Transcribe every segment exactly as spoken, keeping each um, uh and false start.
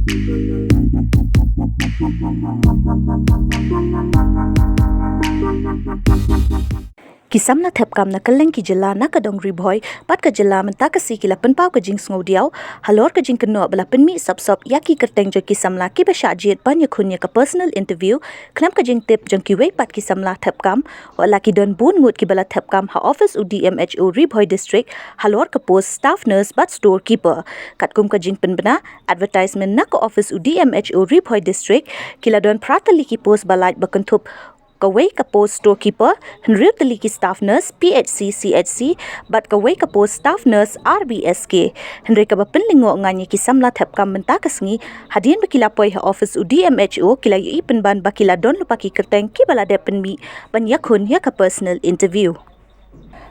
Ki samla thep kam na kylleng ki jylla na ka dong Ri Bhoi bad ka jylla mynta ka sngi ki la pynpaw ka jingsngewdiaw halor ka jingkynnoh ba la pynmih sop sop ïa ki kyrteng jong ki samla kiba shah jied ban ïakhun ïa ka personal interview khlem ka jingtip jong kiwei pat ki samla thep kam. Wat la ki don bun ngut kiba la thep kam ha office u D M H O Ri Bhoi District halor ka post staff nurse bad storekeeper. Katkum ka jingpynbna advertisement na ka office u D M H O Ri Bhoi District, ki la don phra tylli ki post ba lait ba kynthup kawei ka post storekeeper, hynriew tylli ki staff nurse P H C C H C, bad kawei ka post staff nurse R B S K. Hynrei kaba pynlyngngoh ngan ïa ki samla thep kam mynta ka sngi, hadien ba ki la poi ha office u D M H O, ki la ïohi pynban ba ki la don lypa ki kyrteng kiba la dep pynmih ban ïakhun ïa ka personal interview.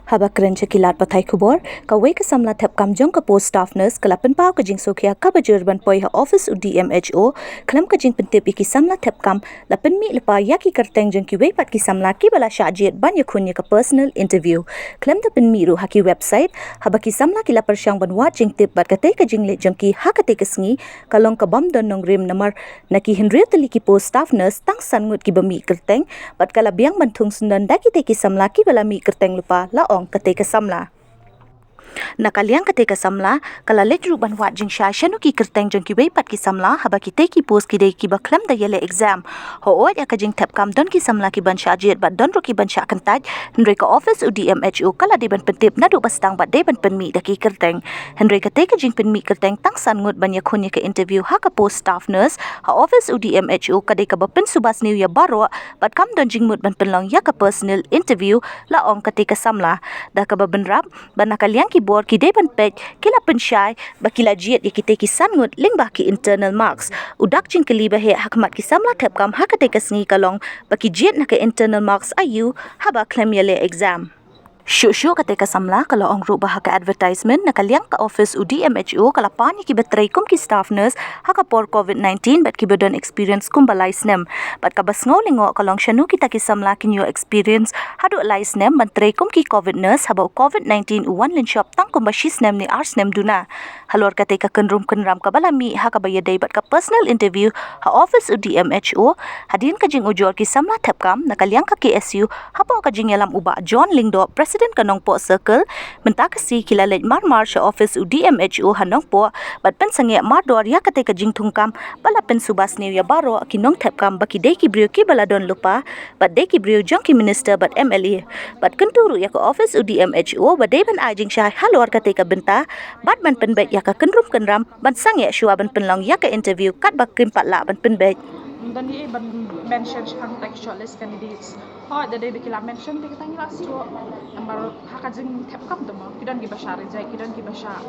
Haba kren sha ki lad pathai khubor, kawei ka samla thep kam jong ka post staff nurse ka la pynpaw ka jingsngewkhia kaba jur ban poi ha office u D M H O khlem ka jingpyntip ïa ki samla thep kam, la pynmih lypa ïa ki kyrteng jong kiwei pat ki samla kiba la shah jied ban ïakhun ïa ka personal interview. Khlem da pynmih ruh ha ki website, haba ki samla ki la pyrshang ban wad jingtip bad katei ka jingleit jong ki ha katei ka sngi, ka long ka bym don nongrim namar na ki hynriew tylli ki post staff nurse tang san ngut kiba mih kyrteng, bad ka la biang ban thung syndon da kitei ki samla kiba la mih kyrteng lypa, la ong katei ka samla. Na ka liang katei ka samla, ka la leit ruh ban wad jingshai shano ki kyrteng jong kiwei pat ki samla, haba kitei ki post ki dei kiba khlem da ïaleh exam. Hooid, ïa ka jingthep kam don ki samla kiban shah jied bad don ruh kiban shah kyntait, hynrei ka office u D M H O ka la dei ban pyntip naduh ba sdang bad dei ban pynmih da ki kyrteng. Hynrei katei ka jingpynmih kyrteng tang san ngut ban ïakhun ïa ka interview ha ka post staff nurse ha office u D M H O ka dei kaba pynsuba sniew ïa baroh, bad kam don jingmut ban pynlong ïa ka personal interview, la ong katei ka samla. Da kaba bynrap ba na ka liang ki bor ki dei ban peit, ki la pynshai ba ki la jied ïa kitei ki san ngut lyngba ki internal marks. U dak jingkylli ba heh ha khmat ki samla thep kam ha katei ka sngi ka long ba ki jied na ka internal marks aiu haba khlem ïaleh exam. Shuh shuh katei ka samla ka la ong ruh ba ha ka advertisement na ka liang ka office u D M H O ka la pan ïa kiba trei kum ki staff nurse ha ka por covid nineteen bad kiba don experience kumba lai snem. Bad kaba sngew lyngngoh ka long shano kita ki samla kin ïoh experience haduh lai snem ban trei kum ki covid nurse haba u covid nineteen u wan lynshop tang kumba shi snem ne ar snem duna. Halor katei ka kynrum kynram kaba la mih ha kaba ïadei bad ka personal interview ha office u D M H O, hadien ka jingujor ki samla thep kam na ka liang ka K S U, hapoh ka jingïalam u Bah John Lyngdoh, President ka Nongpoh Circle, mynta ka sngi ki la leit mar mar sha office u D M H O ha Nongpoh, bad pynsangeh mardor ïa katei ka jingthung kam, ba la pynsuba sniew ïa baroh ki nongthep kam ba ki dei ki briew kiba la don lypa, bad dei ki briew jong ki minister bad M L A. Bad kyntu ruh ïa ka office u D M H O ba dei ban ai jingshai halor katei ka bynta, bad ban pynbeit ïa ka kynrum kynram ban sangeh shuwa ban pynlong ïa ka interview katba kim pat lah ban pynbeit. Ym don ei ban mention shaphang kita ki shortlist candidates. Hooid, da dei ba ki la mention, te kita ngi la shuh. Namar ha ka jingthep kam te mo, ki don kiba shah reject, ki don kiba shah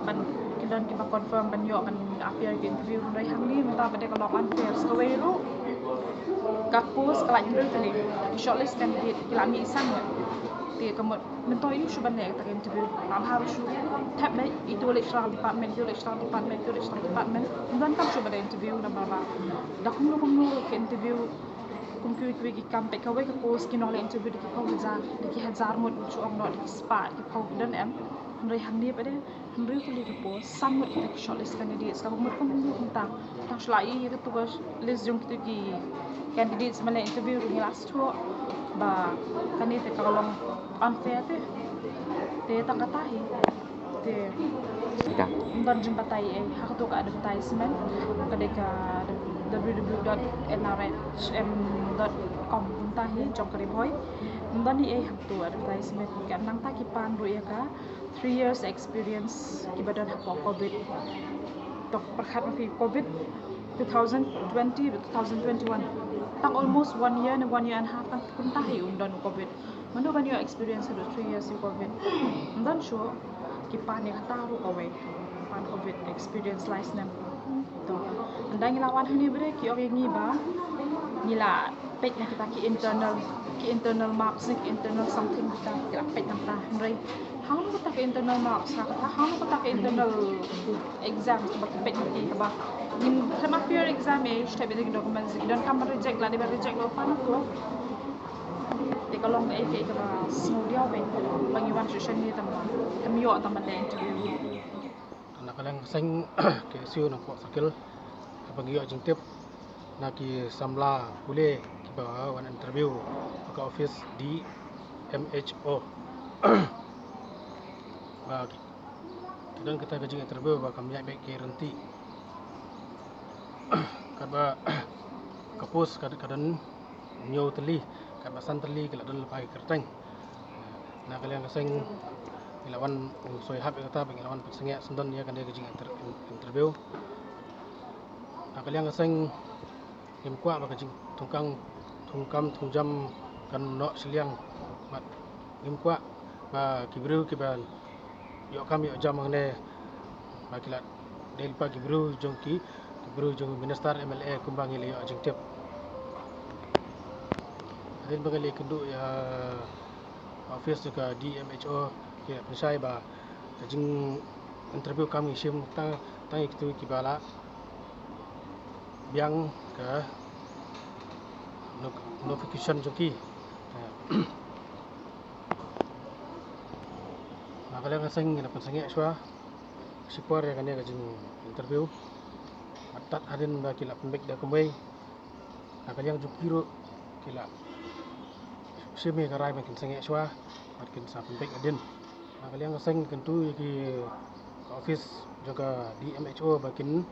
ban, ki don kiba confirm ban ïoh ban appear ki interview, hynrei hangne mynta ba dei ka long unfair. Sa kawei ruh ka post ka la hynriew tylli, ki shortlist candidate ki la mih san ngut. Te ka mut mynta ïa u shu ban leh kata ka interview, la bha ba shu thep beit, itu leit sha department, itu leit sha department, itu leit sha department. Ym don kam shu ban leh interview namar ba da kumno kumno ka interview, kum kiwei kiwei ki kam, peit kawei ka post ki nongleh interview da ki phew hajar, da ki hajar ngut, shu ong noh da ki spah, da ki phew ki don em. Hynrei hangne pat de hynriew tylli ki post, san ngut kita ki shortlist candidates, kaba mut kumno kumta. Tang shu la ïohi ïa katu ka list jong kitu ki candidates ban leh interview ruh ngi la shuh ba kane te ka long unfair te. Te tang kata hi. Te ym don jingbatai ei ha katu ka advertisement. Ka dei ka W W W dot N R H M dot com kumta hi jong ka Ri Bhoi. Ym don ei ha katu advertisement. Ka nangta ki pan ruh ïa ka three years experience kiba don hapoh covid. Tok pyrkhat ma phi covid two thousand twenty to two thousand twenty-one. Tang almost one year ne one year and a half tang kumta hi un don covid. Mano ban ïoh experience haduh three years ïa covid. Ym don shuh. Ki pan ïa kata ruh kawei. Pan covid experience lai snem. To. Ynda ngi la wan hangne ba dei ki ong ïa ngi ba ngi la peit na kita ki internal, ki internal marks ne ki internal something kita, ki la peit na kata. Hynrei hangno kata ka internal marks, ha kata hangno kata ka internal exams ba ki peit na ki kaba ngim khlem appear exam ei, shu thep beit ki documents, ki don kam ban reject, la dei ban reject lypa na to. Te ka long kaei kaei kaba sngewdiaw beit ba ngi wan shuh shane tang ba ym ïoh tang ban leh interview. Na ka liang ka seng K S U Nongpoh Circle, kaba ngi ïoh jingtip na ki samla pule kiba wan interview ha ka office D M H O. Ba ki, ki don kata ka jing interview ba kam ïaid beit ki rynti. Katba ka post ka, ka don hynñiew tylli, katba san tylli ki la don lypa ki kyrteng. Na ka liang ka seng ngi la wan, mm, soi hap ïa kata ba ngi la wan pynsangeh syndon ïa kane ka jing inter-, in-, interview. Na ka liang ka seng ngim kwah ba ka jingthungkam, thungkam thungjam kan noh shiliang. Bad ngim kwah ba ki briew kiba ïoh kam ïoh jam hangne ba ki la dei lypa ki briew jong ki, ki briew jong minister M L A kumba ngi la ïoh jingtip. Hadien ba ngi la ïakynduh ïa office jong ka D M H O, ki la pynshai ba ka jing interview kam ngi shim tang, tang ïa kito kiba la biang ka no-, notification jong ki. Na ka liang ka seng ngi la pynsangeh shuwa shipor ïa kane ka jing interview. Bad tad hadien ba ki la pynbeit da kumwei, na ka liang jong ki ruh ki la shim ïa ka rai ba kin sangeh shuwa bad kin sa pynbeit hadien. Na ka liang ka seng kyntu ïa ki, ka office jong ka D M H O ba kin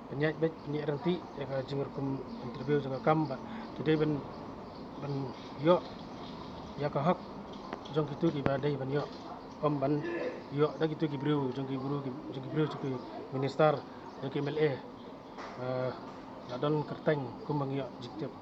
pynïaid beit, pynïaid rynti ïa ka jingrukom interview jong ka kam, ba ki dei ban, ban ïoh ïa ka hok jong kito kiba dei ban ïoh, ym ban ïoh da kito ki briew jong ki briew ki, jong ki briew jong ki minister, jong ki M L A. Eh, la don kyrteng kumba ngi ïoh jingtip.